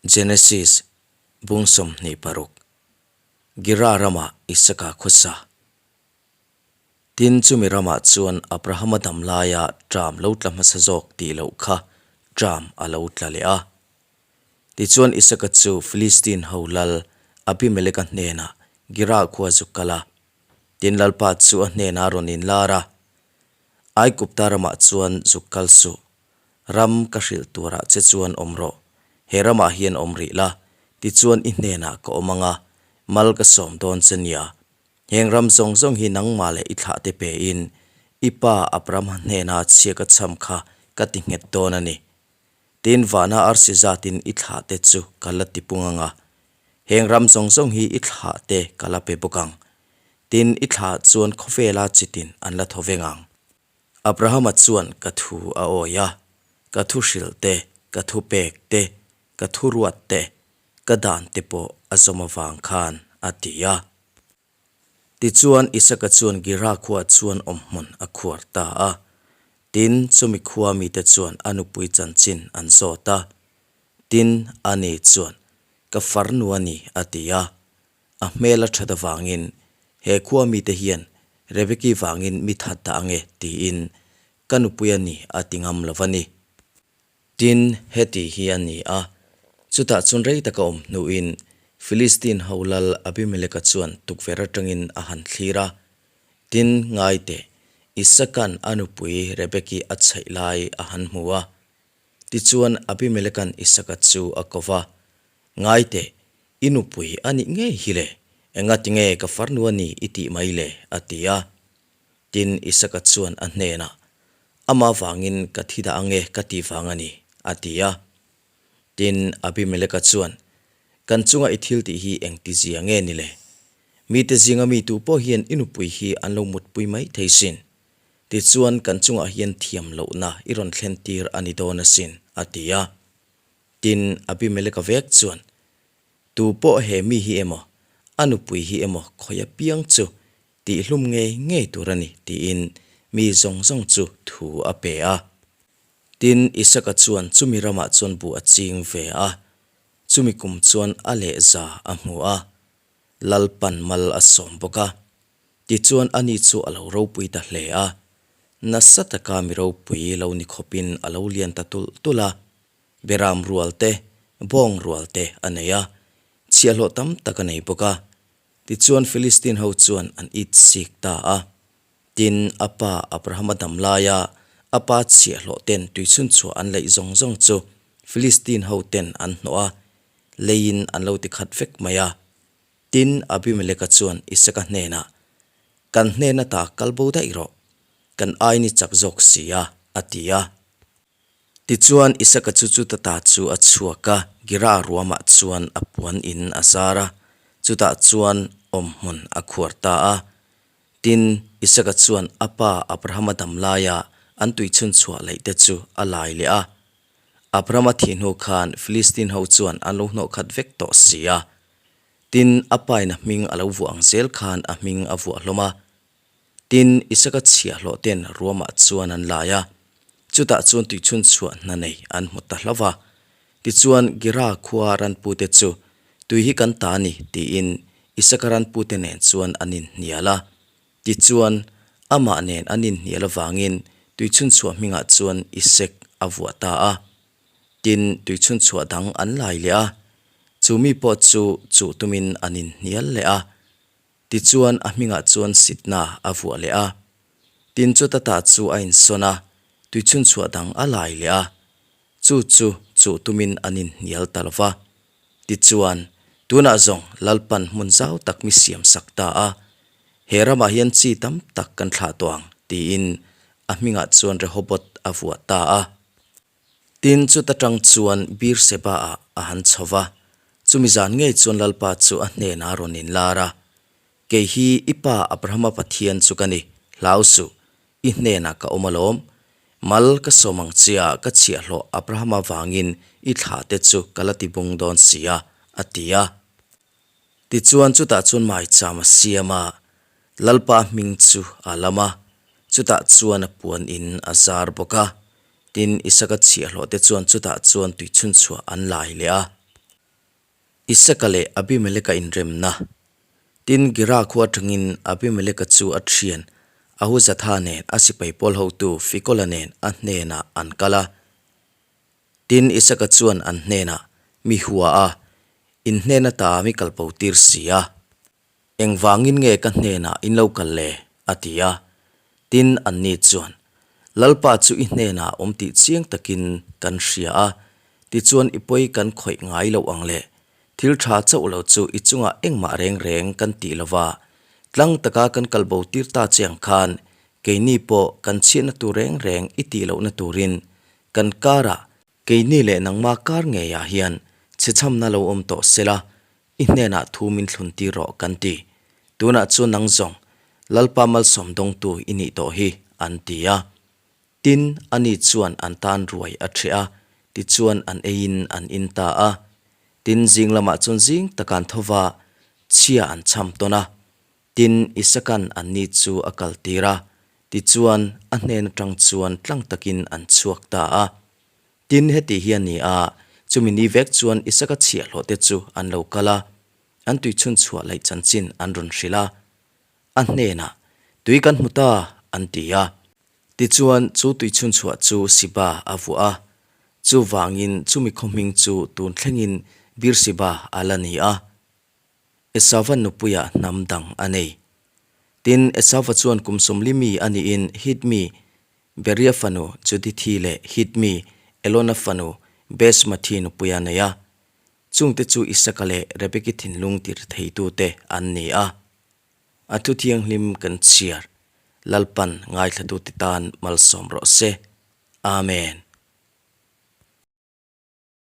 Genesis, Bung 26, Gira ramah Isaka khawsa. Tin, chumi ramah chuan Abrahama dam laia ṭam lo tla hmasa zawk tih loh kha ṭam a lo tla leh a. Tichuan Isaka chu Philistine ho lal Abimeleka hnenah Gira khua zu kal a. Tin, Lalpa chu a hnenah a rawn inlar a, Aigupta ramah chuan zuk kal suh. Ram ka hrilh turah che chuan awm rawh. He ramah hian awm rih la, tichuan i hnenah ka awm ang a, mal ka sawm dawn che nia. Heng ram zawng zawng hi nangmah leh i thlahte pein i pa Abrahama hnena chhia ka chham kha ka ti nghet dawn a ni. Tin, vana arsi zatin i thlahte chu ka la ti pung ang a, heng ram zawng zawng hi i thlahte ka la pe bawk ang. Tin, i thlah chuan khawvela chitin an la thaw veng ang. Abrahama chuan ka thu a awi a, ka thu hrilh te, ka thu pek te, ka thu ruat te, ka dan te pawh a zawm avang khan a ti a. Tichuan Isaka chuan Gira khua chuan awmhmun a khuar ta a. Tin, chumi khua mite chuan a nupui chanchin an zawt a. Tin, ani chuan, Ka farnu a ni, a ti a. A hmel a that avangin he khua mite hian Rebeki vangin mi that dah ange tiin ka nupui a ni a ti ngam lo va ni. Tin, heti hi a ni a, chutah chuan rei taka awm hnuin Philistine ho lal Abimeleka chuan tukverh atangin a han thlir a, tin, ngaite, Isaka'n a nupui Rebeki a chhaih lai a han hmu a. Tichuan Abimeleka'n Isaka chu a ko va, Ngaite, I nupui a nih ngei hi le, engati nge ka farnu a ni i tih mai le? a ti a. Tin, Isaka chuan a hnenah, Ama vangin ka thi dah ange ka tih vang a ni, a ti a. Tin, Abimeleka chuan, Kan chunga i thil tih hi engti zia nge ni le? Mite zinga mi tu pawh hian i nupui hi an lo mutpui mai thei sin. Tichuan, kan chungah hian thiam lohna i rawn thlen tir a ni dawn asin, a ti a. Tin, Abimeleka vek chuan, Tu pawh he mi hi emaw, a nupui hi emaw khawi apiang chu tihhlum ngei ngei tur a ni, tiin mi zawng zawng chu thu a pe a. Tin, Isaka chuan chumi ramah chuan buh a ching ve a, chumi kum chuan a lehza a hmu a, Lalpan mal a sawm bawk a. Tichuan ani chu a lo ropui ta hle a, nasa taka mi ropui lo ni khawpin a lo lian ta tulh tulh a. Beram rual te, bawng rual te a nei a, chhiahhlawh tam tak a nei bawk a. Tichuan Philistine ho chuan an it sik ta a. Tin, a pa Abrahama dam laia a pa chhiahhlawh ten tuichhunchhuah an leih zawng zawng chu Philistine ho ten an hnawh a, leiin an lo ti khat vek mai a. Tin, Abimeleka chuan Isaka hnenah, Kan hnen ata kal bo daih rawh, kan aini chak zawk si a, a ti a. Tichuan, Isaka chu chuta ta chu a chhuak a, Gira ruamah chuan a puan in a zar a, chutah chuan awmhmun a khuar ta a. Tin, Isaka chuan a pa Abrahama dam laia an tuichhun chhuah laih te chu a lai leh a. Abrahama thih hnu khan Philistine ho chuan an lo hnawh khat vek tawh si a. Tin, a pain a hming a lo vuah ang zel khan a hming a vuah hlawm a. Tin, Isaka chhiahhlawh ten ruamah chuan an lai a, chutah chuan tuichhun chhuah hna nei an hmu ta hlauh a. Tichuan, Gira khua ranpute chu, Tui hi kan ta a ni, tiin Isaka ranpute nen chuan an inhnial a. Tichuan, amah nen an inhnial avangin tuichhun chhuah hmingah chuan Isek a vuah ta a. Tin, tuichhun chhuah dang an lai leh a, chu mi pawh chu chuh tumin an inhnial leh a. Tichuan, a hmingah chuan Sitna a vuah leh a. Tin, chuta ta chu a insawn a, tuichhun chhuah dang a lai leh a. Chu chu chuh tumin an inhnial ta lo va. Tichuan, tunah zawng Lalpan hmun zau tak mi siam sak ta a, he ramah hian chi tam tak kan thlah tawh ang, tiin a hmingah chuan Rehoboth a vuah ta a. Tin, chuta tang chuan Beersheba-ah a han chho va, chumi zan ngei chuan Lalpa chu a hnenah a rawn inlar a, Kei hi i pa Abrahama Pathian chu ka ni, hlau suh, i hnenah ka awm alawm. Mal ka sawm ang chia ka chhiahhlawh Abrahama vangin i thla te chu ka la ti bung dawn si a, a ti a. Tichuan chutah chuan maicham a siam a, Lalpa hming chu a lam a, chutah chuan a puan in a zar bawk a. Tin, Isaka chhiahhlawh te chuan chutah chuan tuichhunchhuah an lai leh a. Isaka leh Abimeleka inremna. Tin, Gira khua atangin Abimeleka chu a thian Ahuzatha nen a sipai pawl hotu Fikola nen a hnenah an kal a. Tin, Isaka chuan an hnenah, Mi hua a, in hnen ata mi kalbo tir si a. Engvangin nge ka hnenah in lo kal le? a ti a. Tin, anni chuan, Lalpa chu i hnenah awm tih chiang takin kan hria a, tichuan i pawi kan khawih ngai loh ang le. Thil tha chauh lo chu i chungah engmah reng reng kan tih lova, tlang taka kan kal bo tir ta che ang khan keini pawh kan chhiatna tur reng reng i tih lohna turin kan karah Keini leh nangma kar ngeiah hian chhechhamna lo awm tawh sela, i hnenah thu min thlun tir rawh kan ti. Tunah chuan nang zawng, Lalpa malsawm dawngtu i nih tawh hi, an ti a. Tin, ani chuan an tan ruai a ṭheh a, tichuan an eiin an in ta a. Tin, zing lamah chuan zing taka an tho va, chhia an chham tawn a. Tin, Isaka'n anni chu a kaltir a, tichuan a hnen atang chuan tlang takin an chhuak ta a. Tin, heti hi a ni a, chumi ni vek chuan Isaka chhiahhlawhte chu an lo kal a, an tui chhunchhuah laih chanchin an rawn hrilh a. A hnenah, Tui kan hmu ta, an ti a. Tichuan, chu tui chhunchhuah chu Siba a vuah a, chuvangin chumi khaw hming chu tun thlengin Beersheba a la ni a. Esauva nupuiah hnam dang a nei. Tin, Esauva chuan kum 40 mi a niin Hit mi Beria fanu Judithi leh Hit mi Elona fanu Besmathi nupui a nei a. Chungte chu Isaka leh Rebeki thinlung tir theitute an ni a. A thu thianghlim kan chhiar, Lalpan ngaithlatute tan malsawm rawh se. Amen.